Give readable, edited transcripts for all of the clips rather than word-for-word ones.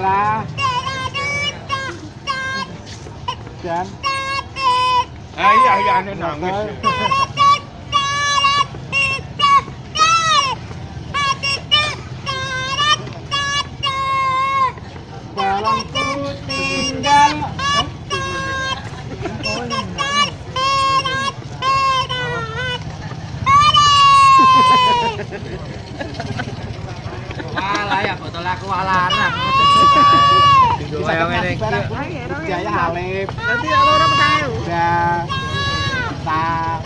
Merah. Dan iya iya ane nangis. Balangku tinggal. Walah ya botol aku alarang. Kaya ngene iki. Jaya Alif. Dadi loro petang. Ya. Ta.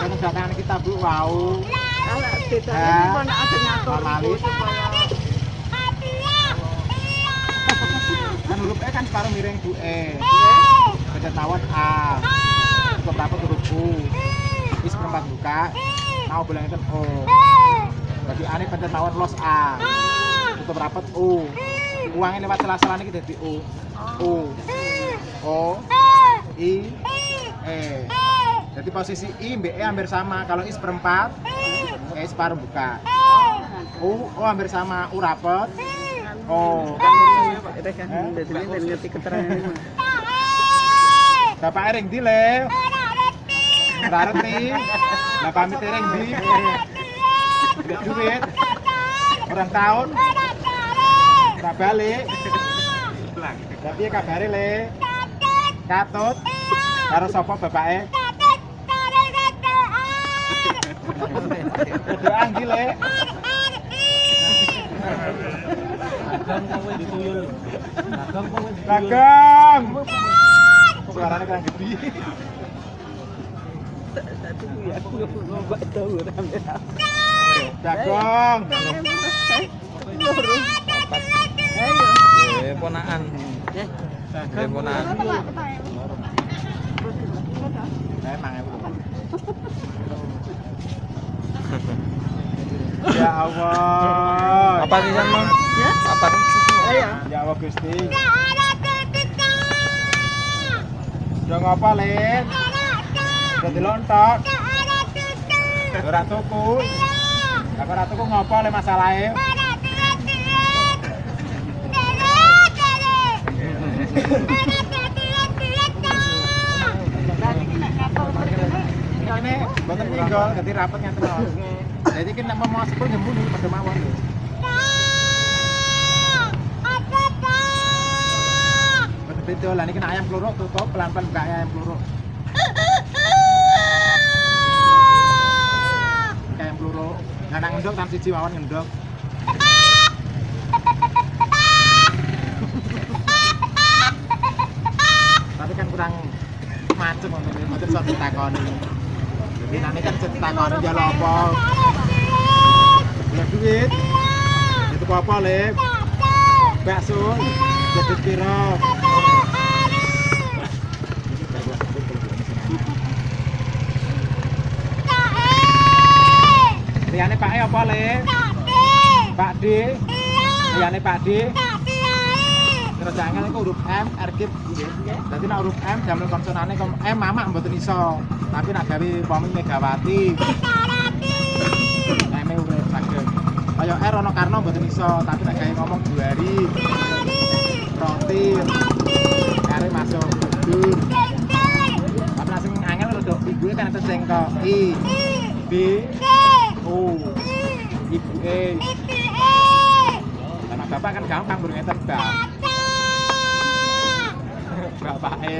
Kan datangan kita Bu wau. Ala bedane kok nek ada ngatur supaya kan huruf E kan separuh miring Bu E. Pencet tawon A. Cukup rapat huruf U. I seperempat buka. Mau bilang itu O. Berarti A ini pencet tawon los A. Tutup rapat U. Uangnya lewat celah-celah ini jadi U. U. O. I. E. Jadi posisi I, B, E hampir sama. Kalau I seperempat, E separuh buka. U, O hampir sama. U rapet. O. Bapak ering di le. Ora ngerti. Lah pamit ering di. Duit. Orang tahun. Ora balik. Lah piye kabare le? Katut. Karo sapa bapake? Doa ndi le? Dagang kowe dituyul. Dagang kowe dituyul. Dagang. Suaranya kurang gede. Dagang. Ponakan. Ponakan. Memang ya Allah. Apa sih sama? Apa? Ya Allah Gusti. Ya ngapa le? Dadi lontok. Ora tuku. Lah ora tuku ngapa le masalahe? Ini mboten nginggol, dadi rapet ngaten lho. Dadi iki nek mau sepul nyembuni padha mawon lho. Mboten beda lah niki nek ayam kluruk tutup pelan-pelan buka ayam kluruk. Ayam kluruk. Lah nek ngendhok tam siji mawon ngendhok. Tapi kan kurang macem ngono iki, mboten iso ditakoni. Jadi nanti kan ditakoni ya lho apa. Golek duit. Itu apa le? Bakso. Duit piro? Liyane Pak E apa le? Pak D. Liyane Pak D. Terus angel iku huruf M, R, G. Dadi nek huruf M damel konsonane kom M mamak mboten iso. Tapi nek gawe wong Megawati. M urip saged. Kaya R ana Karno mboten iso, tapi nek gawe ngomong Buhari. Roti. R masuk dur. Tapi nek sing angel rada ibuke kan enten sing kok I B U. Ibu E. Lah bapak kan gampang burung ngeten, Bang. Bapak E.